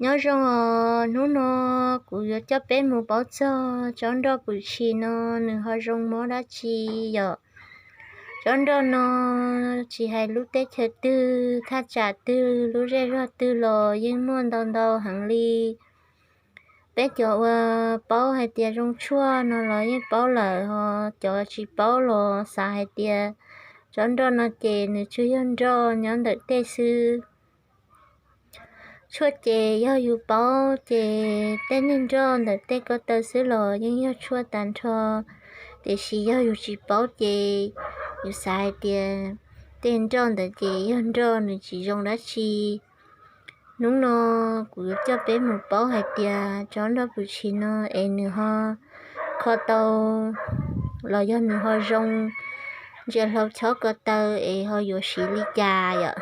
Nyob zoo os, hnub no kuv yuav coj peb mus paub txog tsob nroj pwm tshis no nws ho zoo mob dab tsi yom. Tsob nroj no tsis hais lub teb chaws twg, thaj tsam twg, lub zej zog twg los yeej muaj ntau ntau heev li. Peb cov uas paub hais tias zoo tshuaj no los yeej paub lawm, ho cov tsis paub los xav hais tias tsob nroj no ces nws tsuas yog nroj nyob ntawm tej xwb. Tshuaj ces yog yus paub ces tej neeg nroj ntawm tej ko taw xwb los yeej yog tshuaj tag nrho, tiam sis yog yus tsis paub ces yus xav hais tias tej nroj ntawd ces yog nroj nws tsis zoo dab tsi. Hnub no kuv yuav coj peb mus paub hais tias tsob nroj pwm tshis no es nws ho kho tau los yog nws ho zoo ntsia hlau chob ko taw es ho yuav siv li cas yom.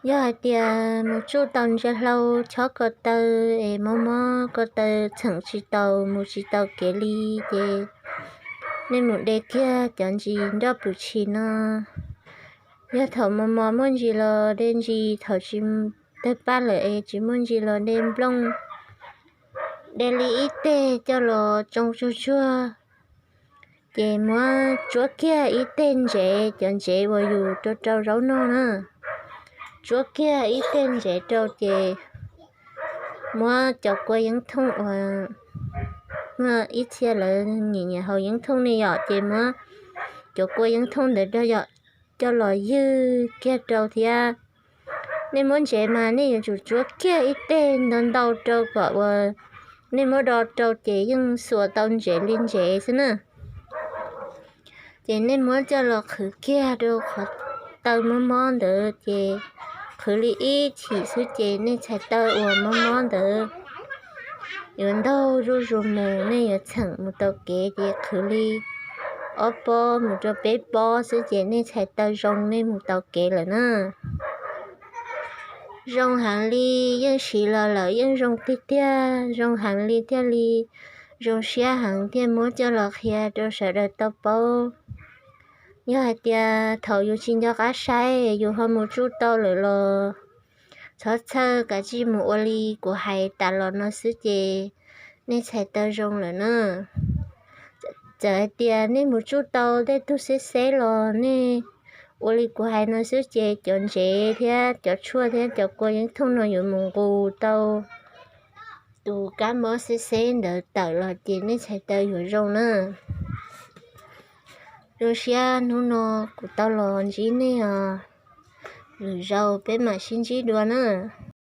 Yog hais tias mus tsuj tau ntsia hlau chob ko taw es mob mob ko taw txheem tsis tau mus tsis tau kev li ces nej mus de kiag cov ntsis nroj pwm tshis no. Yog thaum mos mos muaj ntsis los de ntsis, thaum tsis tawg paj lawm es tsis muaj ntsis los de nplooj. De li ib teg coj los tsoo tsuag tsuag, ces muab tsuab kiag ib teg ntsev, cov ntsev uas yus rau rau zaub noj na. Tsuab kiag ib teg ntsev rau ces muab cov kua yeeb thooj uas ib txhia lawv nyiam nyiam haus yeeb thooj ne yom, ces muab cov kua yeeb thooj ntawd rau yom, coj los ywg kiag rau thiab. Nej muab ntsev mas nej yuav tsum tsuab kiag ib teg ntau ntau rau kom uas nej muab do rau ces yeej xuas tau ntsev li ntsev xwb na. Ces nej muab coj los qhwv kiag rau qhov taw mob mob ntawd ces qhwv li ib chim xwb ces nej txhais taw uas mob mob ntawd yuav ntaug zuj zus mus, nej yuav txheem mus tau kev ces qhwv li ob pob mus rau peb pob xwb ces nej txhais taw zoo nej mus tau kev lawm na. Zoo heev li, yeej siv los lawm yeej zoo tiag tiag, zoo heev li thiaj li zoo siab heev thiaj muab coj los qhia rau sawv daws tau paub. Yog hais tias thaum yus tsis nco qab saib yus ho mus tsuj tau lawm los txhob txhawj, kav tsij mus ua li kuv hais tas los no xwb ces nej txhais taw zoo lawm na. Txawm hais tias nej mus tsuj tau tej tug xeb xeb los nej ua li kuv hais no xwb ces cov ntsev thiab cov tshuaj thiab cov kua yeeb thooj no yuav mus nqus tau tus kab mob xeb xeb ntawd tawm los ces nej txhais taw yuav zoo na. Zoo siab hnub no kuv tau los ntsib nej os. Lwm zaus peb mam sib ntsib dua na.